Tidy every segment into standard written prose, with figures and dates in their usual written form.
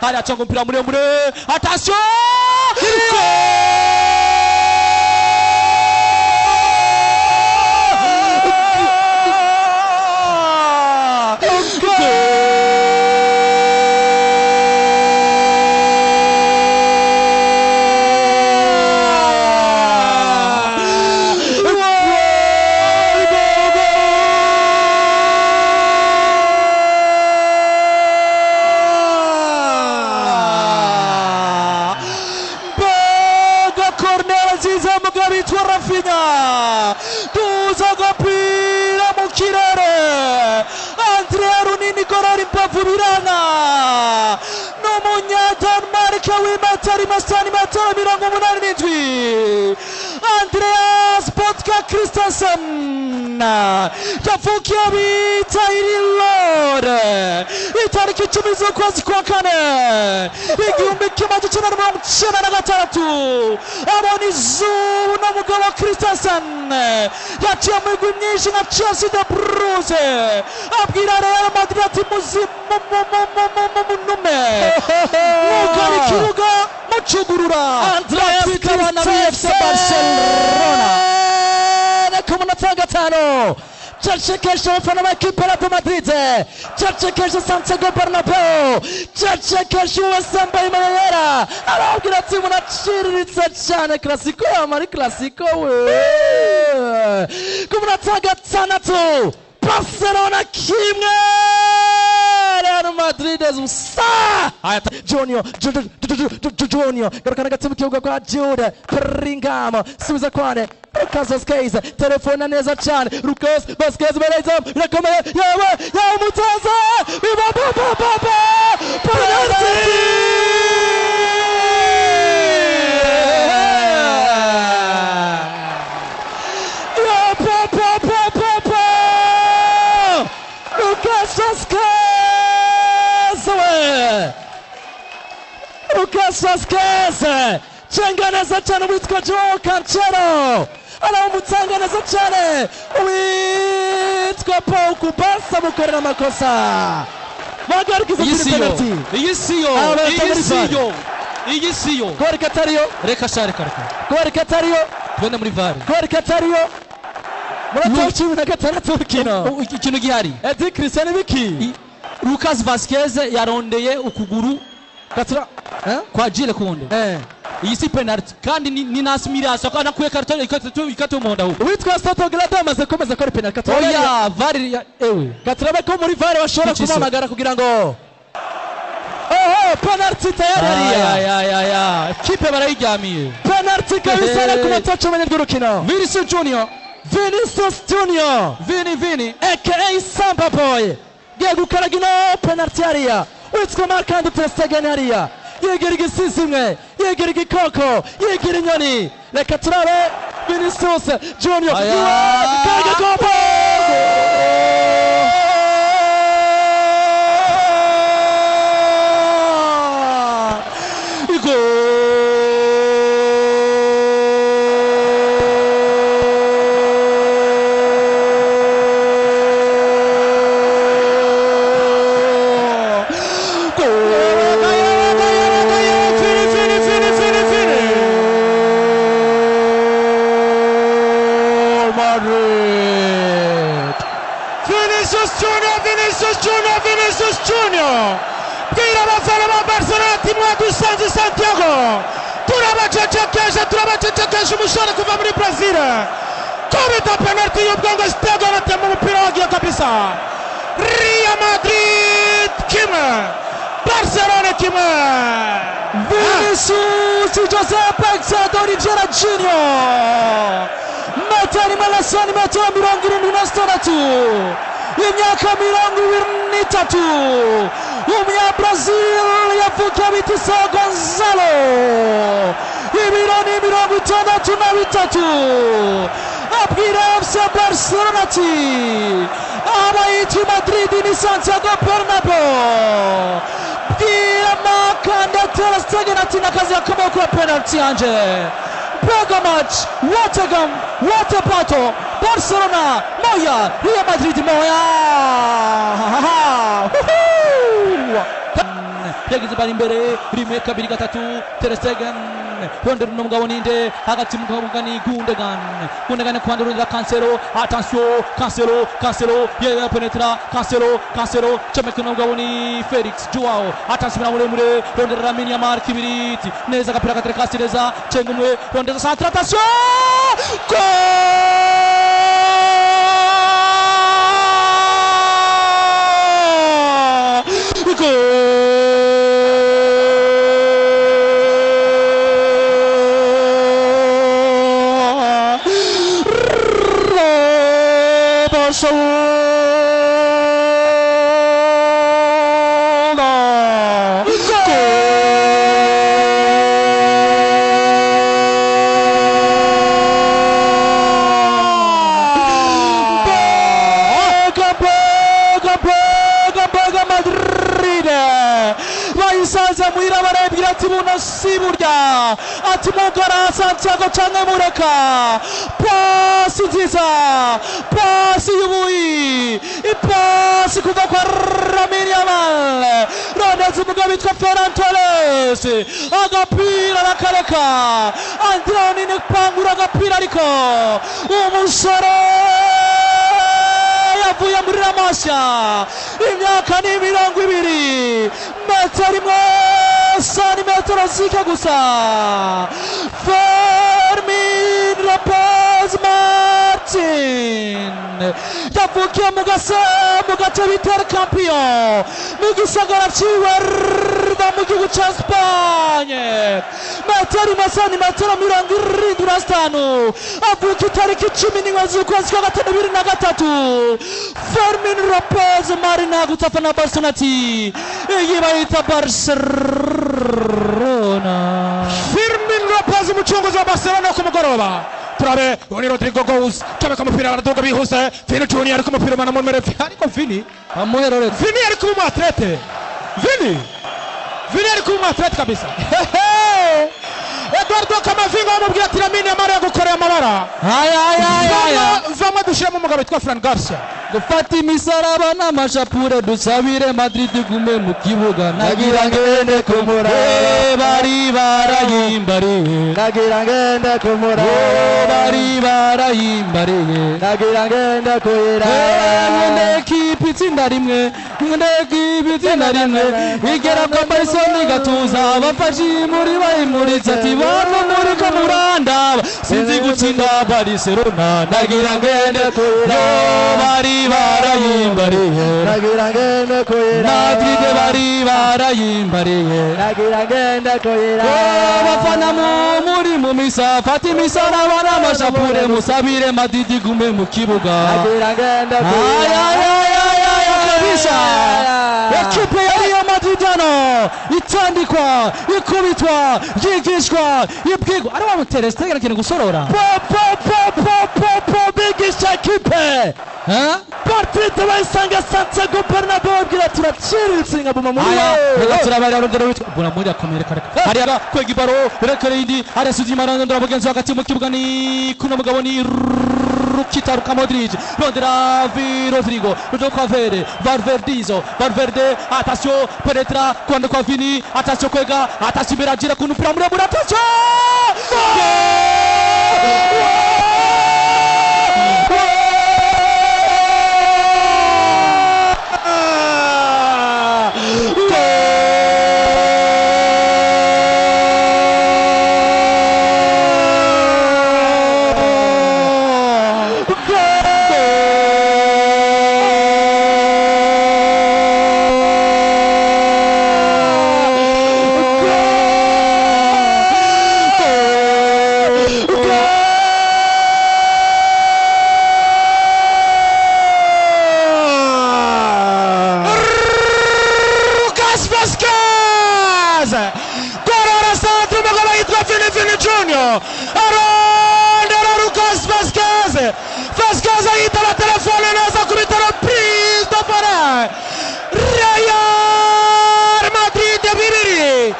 Hariya aconga umupira muremure, attention! Rafinha duza agapira mu kirere, Andrea Runini gorora imbavu birana n'umunyadenmark w'imetero imetero 87, Andreas Botka Christensen yavukiye bita Irilore itariki 10 z'ukwezi kwa kane 1996, abona izuba n'umugabo Christensen yaciye mu migwi myinshi nka Chelsea de Bruges, abwira Real Madrid ati muzimunume mwugara ikibuga mucugurura. Andreas FC Barcelona ku munota wa gatanu cecekesha abafana ba ekipe ya Real Madrid, cecekesha Santiago Bernabeu, cecekesha uwasambaye Mayera, arababwira ati munaciriritse cyane, Clasico yamara Clasico we. Ku munota wa gatandatu Barcelona kimwe Real Madrid ubusa. Junior Junior garukana hagati mu kibuga kwa Jude Bellingham, subiza kwane Lucas Vazquez, telefona neza cyane Lucas Vazquez bereza birakomeye, yewe yewe umutoza biba ba ba ba ba penalty! Ya pa pa pa pa pa Lucas Vazquez we! Lucas Vazquez cenga neza cyane witwa Joao Cancelo, arawumutanga neza cyane witwa Paul Kubasa mukorera amakosa, bagarikiza kuri penalty. Iyi siyo, iyi siyo, iyi siyo. Gol katariyo, reka sha, reka reka. Gol katariyo, twende muri VAR. Gol katariyo. Munota 16 w'urukino. Ikintu gihari. Edi Christian biki? Lucas Vazquez yarondeye ukuguru Katura kwa Jules Koundé. Iyi si penalty kandi ni nasimiraso akana kuye karton ikatu umuhondo ahubwo. Witwa Soto Grado amaze komeza ko ari penalty. Oya VAR ewe. Katurabe ko muri VAR bashobora kumuhamagara kugira ngo oho penalty tayari hariya. Ya ya ya. Kipe barayiryamiye. Penalty kabisa na ku munota 17 w'urukino. Vinicius Junior. Vinicius Junior. Vini Vini aka Samba Boy. Giye gukaraga ino penalty hariya. Witwa Marc-Andre ter Stegen hariya. Yigira igisizi imwe, yigira igikoko, yigira inyoni. Reka turabe Vinicius Junior. Karaga goal! Vinicius Junior, Vinicius Junior, Vinicius Junior. Bwira abafana ba Barcelona ati mwadusanze Santiago, turabacecekesha, turabacecekesha. Umusore kuva muri Brazil kubita penalty y'ubwongo, Stegen atema umupira wagiye kabisa. Real Madrid kimwe, Barcelona kimwe. Vinicius Jose Pedro Oliveira Junior, metero imwe na santimetero 76, imyaka 23, umunyabrazil yavukiye bita São Gonzalo, ibiro ni 63, abwira FC Barcelona ati abayitwa Madrid ni Santiago Bernabeu. Bwira Marc-Andre ter Stegen ati nakazi gakomeye kuri penalty yanje. Bega match, what a game, what a battle. Barcelona moya, Real Madrid moya. Yagize bari imbere rimwe kabiri gatatu Ter Stegen rondera uno mugabo ninde hagati mu mugabo ni Gundogan. Gundogan kwanda rondera Cancelo. Attention Cancelo, Cancelo yeye penetra Cancelo, Cancelo chomeka uno mugabo ni Felix Joao. Attention muremure rondera Lamine Yamal kibiriti neza agapira gatereka hasi neza cenga umwe rondera centre attention Gol! Barcelona! Gol! Madrid bayisanze muhira barebwira ati buno si burya ati mugara Santiago canke mureka pasi nziza pasi y'ubuyi ipasi kuva kwa Lamine Yamal rondeza umugabo witwa Ferran Torres agapira arakareka Androni pangura agapira ariko umusore yavuye muri La Masia imyaka ni 20 metero imwe santimetero zike gusa Fermin Lopez Martin yavukiye mu gace bita El Campion mu gisagara ciwe mu gihugu ca Espagne metero imwe santimetero 75 avuka itariki 11 z'ukwezi kwa gatanu 2003 Fermin Lopez Martin agutafana na Barcelona ati iyi bayita Barcelona. Fermin Lopez umucunguzi wa Barcelona ku mugoroba turabe ni Rodrigo Goes cyabeka umupira baraduga bihuse Vini Junior ariko umupira mana muremure ariko Vini amuherore Vini ari kuba umu-athlete Vini Vini ari kuba umu-athlete kabisa. Eduardo Camavinga bamubwira ati Lamine Yamal yagukoreye amabara. Aya aya aya vamwe dushyiramo umugabo witwa Fran Garcia gufata imisaraba n'amashapure dusabire Madrid gume mu kibuga nagira ngende kumuraba bari barayimbariye nagira ngende kumuraba bari barayimbariye nagira ngende kuyiraba nkunda ekipe itsinda rimwe nkunda ekipe itsinda rimwe igera kwa Barcelona igatuza abafashe muri bayimuritse ati bantu muri ko murandaba sinzi gutsinda Barcelona nagira ngende kuyiraba bari barayimbariye nagira ngende kuyiraba Madrid bari barayimbariye nagira ngende kuyiraba abafana muri mu misa fata imisaraba n'amashapure musabire Madrid gume mu kibuga nagira ngende kuyiraba kabisa. Ekipe ya Real Madrid hano itandikwa ikubitwa yigishwa ibwigwa ari wa Ter Stegen akintu gusorora po po po po po po bigisha ekipe Partite bayisanga Santiago Bernabeu abwira turaciriritse nka buma muri reka turabarira rondera witwa buna muri akomere kareka hariya kwega ibaro rekere indi hariya suzima rondera mugenzi hagati mu kibuga ni kuno mugabo ni Rukita Luka Modric rondera vi Rodrigo Rodrigo kwa Verde Valverdizo Valverde attention penetra kwanda kwa Vini attention kwega attention beragira kunu pira muremure attention Junior arondera Lucas Vazquez Vazquez ayitaba telefone neza ku bitaro Christopher Real Madrid 2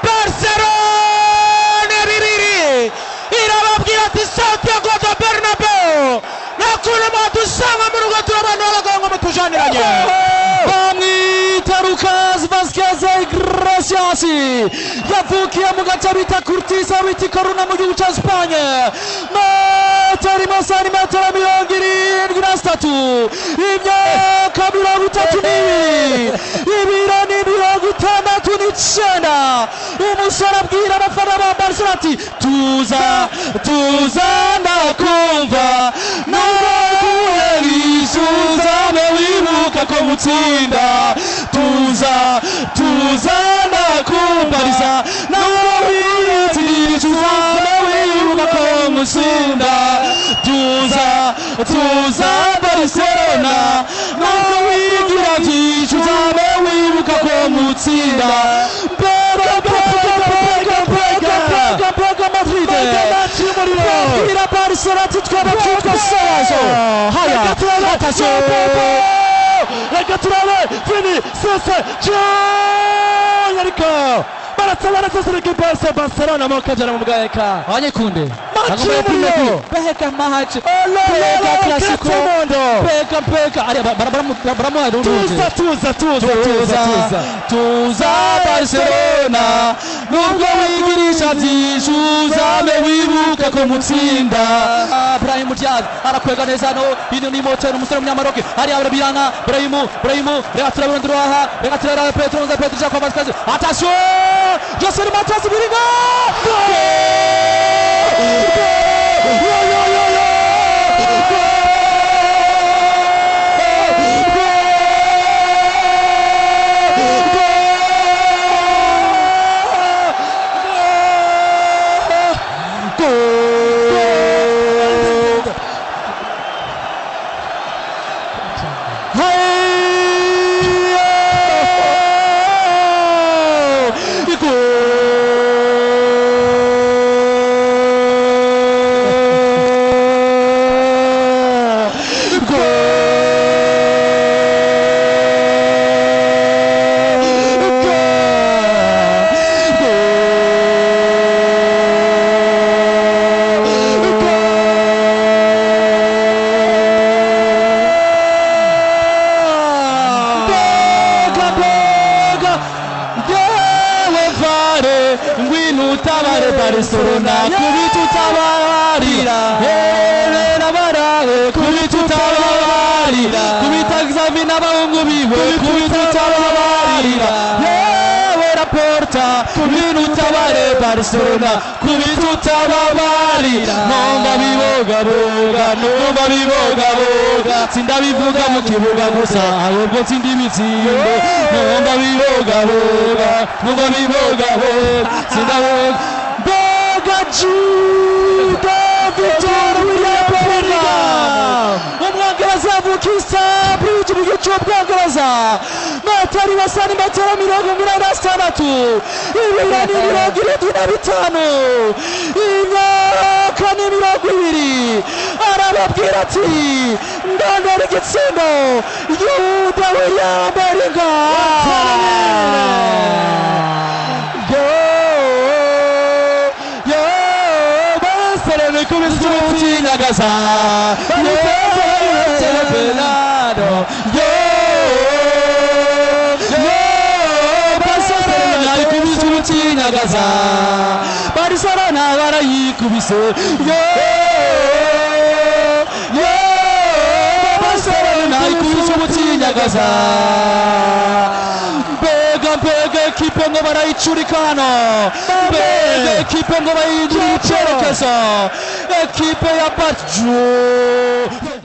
Barcelona 2 irababwira ati Santiago de Bernabeu nta kuntu mwadusanga mu rugo turabana b'abagabo ngo mutujaniranye. Bamwita Lucas Vazquez Iglesias, yavukiye mu gace bita Curtis bita Corona mu gihugu cya Espagne. Metero imwe santimetero 73, imyaka 32, ibiro ni 69. Umusore abwira abafana ba Barcelona ati tuza tuza ndakumva, nubwo kubisuzame wibuka ko mutsinda, tuza tuza ndakumva, nubwo wibutse wibuka ko mutsinda, tuza tuza Barcelona, nubwo wigira byinshi uzabe wibuka ko mutsinda. Mbega mbega mbega mbega mbega Madrid babwira Barcelona ati twaba twitwa Sowazo. Haya attention, reka turabe Vini Sese Junior, ariko barasesera ekipa ya Barcelona mu kajana mu bwayeka abanyekunde Match y'umuriro. Mbega match, mbega Clasico, mbega mbega ariya baramuhaye. Tuza tuza tuza tuza tuza tuza Barcelona, nubwo wigirisha byinshi uzame wibuka ko mutsinda. Brahim Diaz arakwega neza hano, hino ni Motero, umusore w'umunyamaroke hariya barabiranga. Brahim Brahim, reka turabe urundi ruhaha, reka turabe Petro nza Petro Jacob Vazquez, attention José Matos Biringa. Mbega mbega yewe vare, ngwino utabare Barcelona, kubita utabarira, herera barawe, kubita utabarira, kubita Xavi n'abahungu biwe, kubita utabarira, yewe Laporta, ngwino utabare Barcelona, kubita utababarira. Numva bibogaboga, numva bibogaboga, sindabivuga mu kibuga gusa, ahubwo ntsinda ibitsindo. Numva bibogaboga, numva bibogaboga, sindabivuga. Mbega Jude Victor William Bellingham, umwongereza yavukiye Istanbul mu gihugu cy'Ubwongereza, metero wa santimetero 86, ibiro ni 75, imyaka ni 20. Arababwira ati ndondora igitsindo, Yuda William Bellingham. Yo yo Barcelona ikubise umutsinyagaza, Barcelona, yo yo Barcelona ikubise umutsinyagaza, Barcelona barayikubise, yo yo Barcelona ikubise umutsinyagaza. Mbega mbega ekipe ngo barayicurika hano, mbega ekipe ngo bayigire icyerekezo, ekipe ya Barcu.